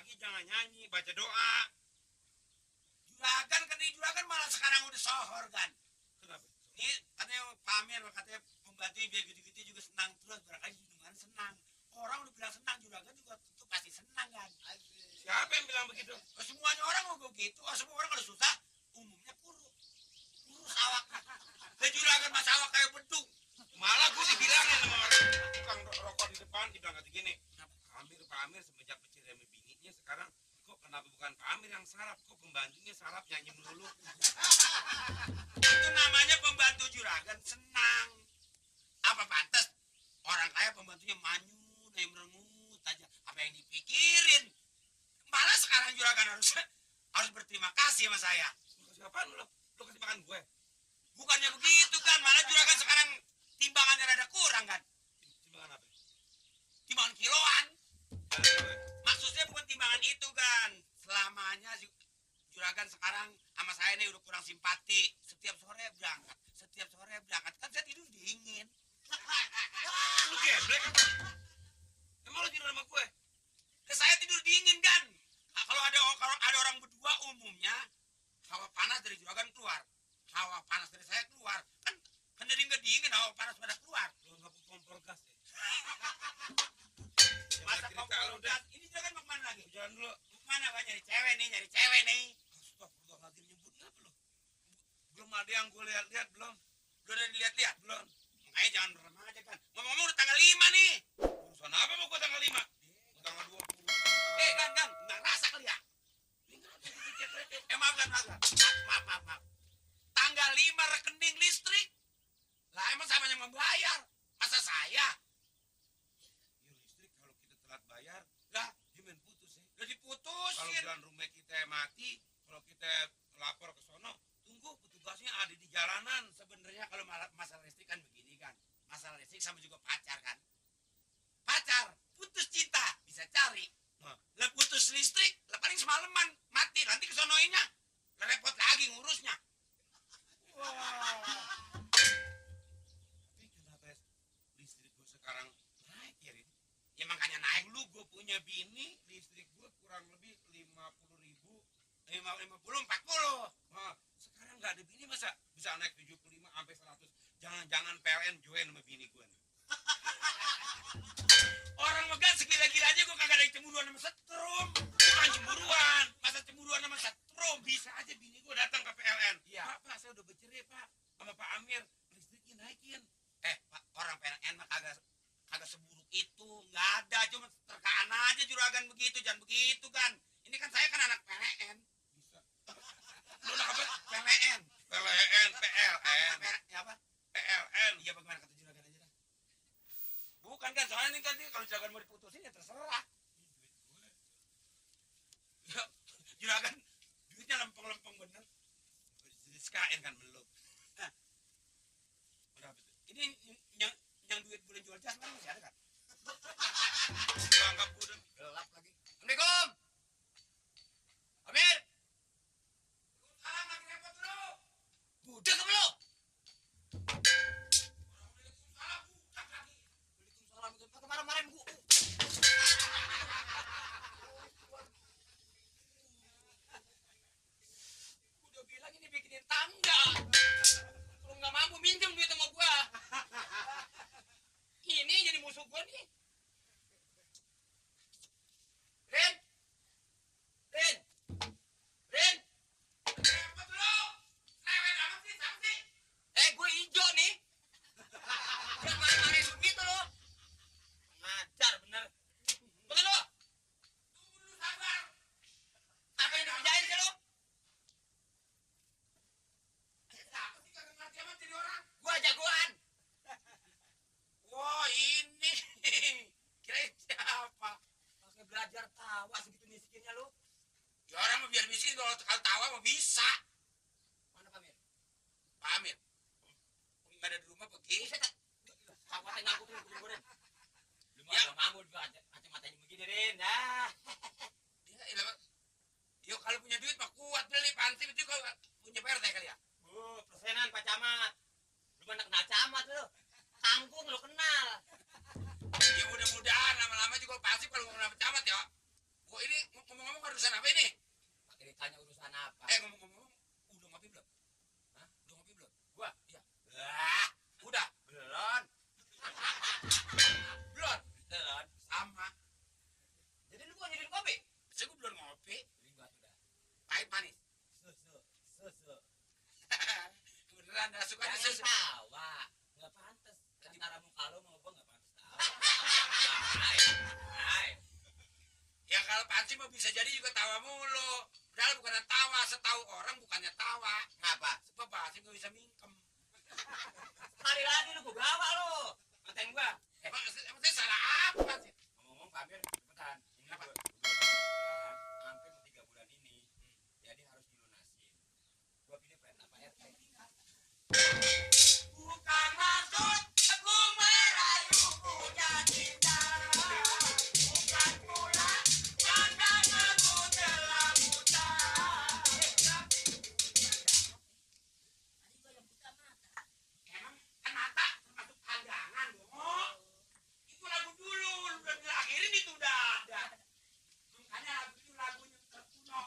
pagi jangan nyanyi, baca doa. Juragan malah sekarang udah sohor kan. Kenapa? Ini katanya pamer, katanya pembantu biar gitu-gitu juga senang terus. Barangkali junjungan senang. Orang udah bilang senang, juragan juga tentu pasti senang kan. Siapa yang bilang begitu? Semuanya orang mau begitu. Semua orang kalau susah, umumnya kurus awak. Dan juragan mas awak kayak bedung. Malah gue dibilangin sama orang tukang rokok di depan, dibilang kata gini, Pak Amir semenjak bercerai sama bininya sekarang kok kenapa bukan Pak Amir yang sarap, kok pembantunya sarap nyanyi melulu. Itu namanya pembantu juragan senang. Apa pantas orang kaya pembantunya manyun, merengut aja. Apa yang dipikirin? Malah sekarang juragan harus berterima kasih sama saya. Kasih apaan lu? Lu kasih makan gue? Bukannya begitu kan, malah juragan sekarang timbangannya rada kurang kan. Timbangan apa? Timbangan kiloan. Maksudnya bukan timbangan itu kan. Selamanya juragan sekarang sama saya nih udah kurang simpati. Setiap sore berangkat. Kan saya tidur dingin. Lu geblek apa? Emang lu tidur sama gue? Saya tidur dingin kan. Nah, kalau ada orang berdua umumnya hawa panas dari juragan keluar. Hawa panas dari saya keluar. Kan jadi nggak dingin, hawa panas pada keluar. Lu nggak butuh kompor gas ya? Masa kompor udah. gas? Ini juragan mau kemana lagi? Jalan dulu. Mau kemana Pak? Nyari cewek nih. Astagfirullahaladzim, nyebutnya apa lu? Belum ada yang gue lihat-lihat belum. Udah dilihat-lihat? Belum. Makanya jangan remaja kan. Ngomong-ngomong udah tanggal 5 nih. Urusan apa mau gue tanggal 5? Tanggal 20. Kan. Nggak rasa kali ya? Maaf. Tanggal 5 rekening listrik. Lah emang sama yang membayar. Masa saya? Ya listrik kalau kita telat bayar, Lah, dia main putus ya. udah diputusin. Kalau jalan rumah kita mati, kalau kita lapor ke sono, tunggu petugasnya ada di jalanan. Sebenarnya kalau masalah listrik kan begini kan. Masalah listrik sama juga pacar kan. Pacar, putus cinta, bisa cari. Nah. Lah putus listrik, lah paling semalaman mati. Nanti kesonoinnya, lah repot lagi ngurusnya. Tapi kenapa listrik gue sekarang naik ya, Rin? Ya makanya naik. Dulu gue punya bini, listrik gue kurang lebih 50.000. 50, 40. Nah, sekarang nggak ada bini masa bisa naik 75 sampai 100. Jangan-jangan PLN join sama bini gue nih. Orang megan segila-gilanya gue kagak ada yang cemburuan sama setrum. Bukan cemburuan. Masa cemburuan sama setrum? Bisa aja bini gue datang ke PLN. Iya. Pak, saya udah bercerai, Pak. Sama Pak Amir, listriknya naikin. Pak, orang PLN mah kagak seburuk itu. Nggak ada, cuma terkaan aja juragan begitu. Jangan begitu kan. Ini kan saya kan anak PLN. Bisa. Lu anak apa? PLN. PLN. Ya apa? PLN. Iya bagaimana kata juragan aja dah. Bukan kan, soalnya ini kan kalau juragan mau diputusin ya terserah. Ya, juragan duitnya lempeng-lempeng bener. SKN kan belum. Berapa tuh? Ini yang duit boleh jual jas kan masih ada kan? Gua anggap gue udah Gelap lagi. Assalamualaikum. Amir. Salam lagi repot dulu. Budak apa lo? Waalaikumsalam itu kemarin-kemarin gua. Udah bilang ini bikinin tangga. Kalau nggak mampu minjem duit sama gua. Ini jadi musuh gua nih. Ren. Repot lu. Lewat amat sih, sama sih. Gua hijau nih. Jangan marah-marahin begitu lo. Ngajar bener. Betul lo. Tunggu dulu sabar. Apa yang dikerjain sih lo? Apa sih kagak ngerti amat jadi orang? Gua jagoan. Wah ini. Kirain siapa? Langsung belajar tawa segitu miskinnya lo. Ya orang mah biar miskin kalau tawa mah bisa. Mana Pak Amir? Pak Amir. Nggak ada di rumah pergi. Kawatnya ngaku tuh kuburin. Ya mamul macam-macamnya begini Rin. Nah. Yo kalau punya duit mah kuat beli pansip itu kalau punya PRT kali ya. Persenan Pak Camat. Lu mana kenal camat lu? Tanggung lu kenal. Ya mudah-mudahan lama-lama juga pasif kalau nggak kenal camat ya. Gua ini Ya kalau pancing mah bisa jadi juga tawa mulu. Padahal bukannya tawa, setahu orang bukannya tawa. Ngapa? Sebab pancing gak bisa mingkem. Sekali lagi lu gua gawa lu. Ngatain gua. Emang saya salah apa sih? Ngomong-ngomong Pak Amir, cepetan. Ini Apa? hampir 3 bulan ini. Jadi harus dilunasin. Gua pilih plan apa ya? Bukan maksud aku merayu punya cinta. Bukan pula kadang aku telah buta. Emang kan mata termasuk pandangan dong. Itu lagu dulu, lu udah ngelahirin itu udah ada. Makanya lagu itu lagunya terkuno.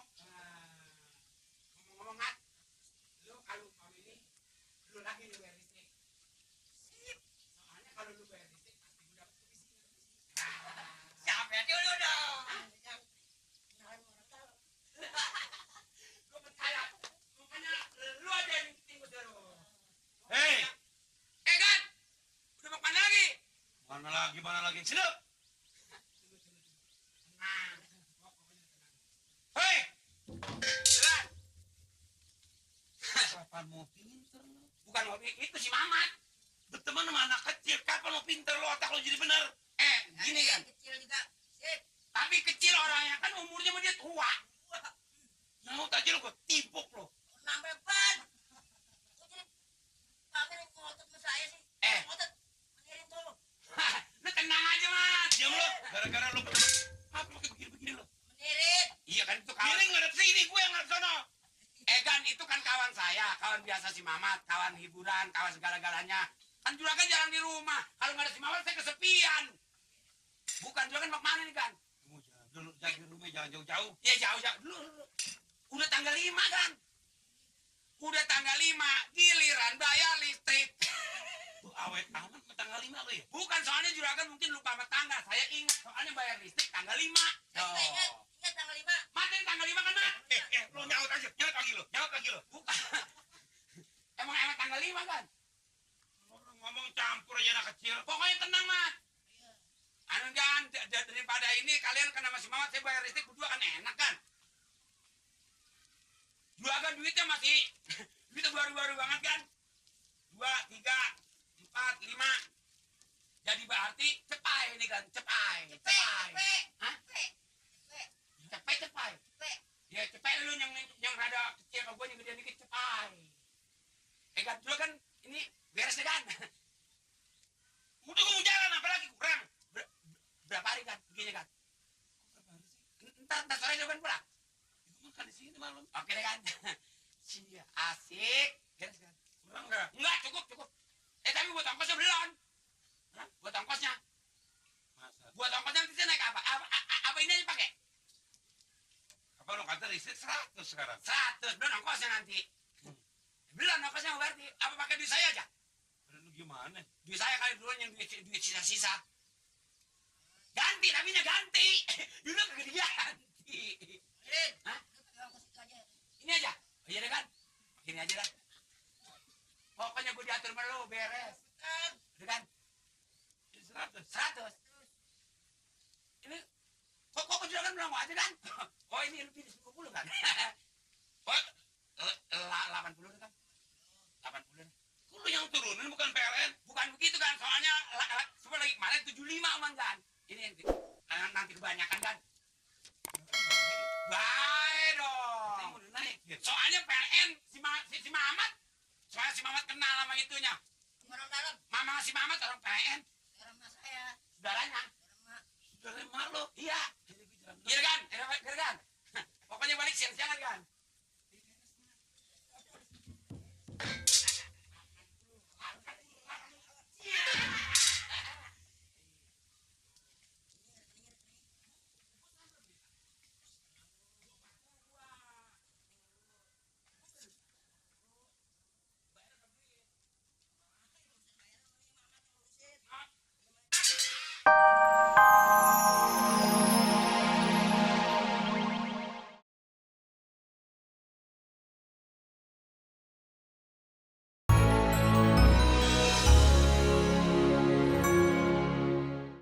Ngomong-ngomong Mat, lu kalau mau ini, lu lagi lu bayar listrik. Sip. Soalnya kalau lu bayar listrik pasti lu dapet komisi. Siapa dulu dong? Gue percaya. Makanya lu aja yang ngikutin gue terus. Hei, Gan, udah mau kemana lagi? mana lagi? Sini. Tenang. Pokoknya tenang. Hei, Jelas. kapan mau pinter lo? Bukan hobi, itu si Mamat. Berteman sama anak kecil, kapan lo pinter lo otak lo jadi bener? Gini kan. Kecil juga. Sip. Tapi kecil orangnya kan umurnya sama dia tua. Mau tak lo gue tipuk lo. Nambah ban. Kok jadi Pak Amir yang ngotot sama saya sih? Ngotot. Mengirim tolong. Lu tenang aja, Mas. Diam lo, gara-gara lo apa lo kayak begini-begini lo? Menirit. Iya kan itu kawan. Giring ngadep sini, gue yang ngadep sono. Gan, itu kan kawan saya, kawan biasa si Mamat, kawan hiburan, kawan segala-galanya. Kan juragan jarang di rumah. Kalau nggak ada si Mamat saya kesepian. Bukan juragan mau kemana nih, Gan? Kamu jangan dulu, jaga rumah jangan jauh-jauh. Ya jauh-jauh dulu. Udah tanggal 5 kan? Udah tanggal 5, giliran bayar listrik. Tuh awet amat ke tanggal 5 lo ya? Bukan soalnya juragan mungkin lupa sama tanggal. Saya ingat soalnya bayar listrik tanggal 5. Saya juga ingat. Ingat tanggal 5. Mati tanggal 5 kan, Mat? Lo nyaut aja, nyaut lagi lo. Bukan. Emang tanggal 5 kan? Orang ngomong campur aja anak kecil. Pokoknya tenang, Mat. Anu kan, daripada ini kalian kena masih Mamat, saya bayar listrik berdua kan enak kan? Juragan duitnya masih, duitnya baru-baru banget kan? 2, 3, 4, 5. Jadi berarti cepai ini kan, cepai. Hah? Cepai. Ya cepai lu yang rada kecil kalau gue yang gedean dikit cepai. Kan dulu kan ini beres deh kan? Udah gue mau jalan, apalagi kurang. Berapa hari kan begini kan? Berapa hari sih? Ntar sore juga kan pulang. Itu makan di sini malam. Oke deh kan? Iya, asik. Beres kan? Kurang nggak? Enggak, cukup. Tapi buat ongkosnya belum. Hah? Buat ongkosnya. Masa? Buat ongkosnya nanti saya naik apa? Apa ini aja pakai? Apa lo kata listrik 100 sekarang? 100, belum ongkosnya nanti. Belum ongkosnya berarti. Apa pakai duit saya aja? Lu gimana? Duit saya kali duluan yang duit sisa-sisa. Ganti, namanya ganti. Dulu kagak diganti. Hah? Ini aja. Oh, iya deh kan? Gini aja dah. Pokoknya gue diatur sama lo, beres. Udah kan? 100. Ini, kok juragan bilang mau aja kan? Oh ini lebih dari 10 kan? Pak, 80 kan? 80. lu yang turunin bukan PLN? Bukan begitu kan? Soalnya semua lagi kemarin 75 aman kan? Ini nanti kebanyakan kan? Baik dong. Udah naik ya? Soalnya PLN si Mamat. Soalnya si Mamat kenal sama itunya. Orang dalam. Mama si Mamat orang PLN.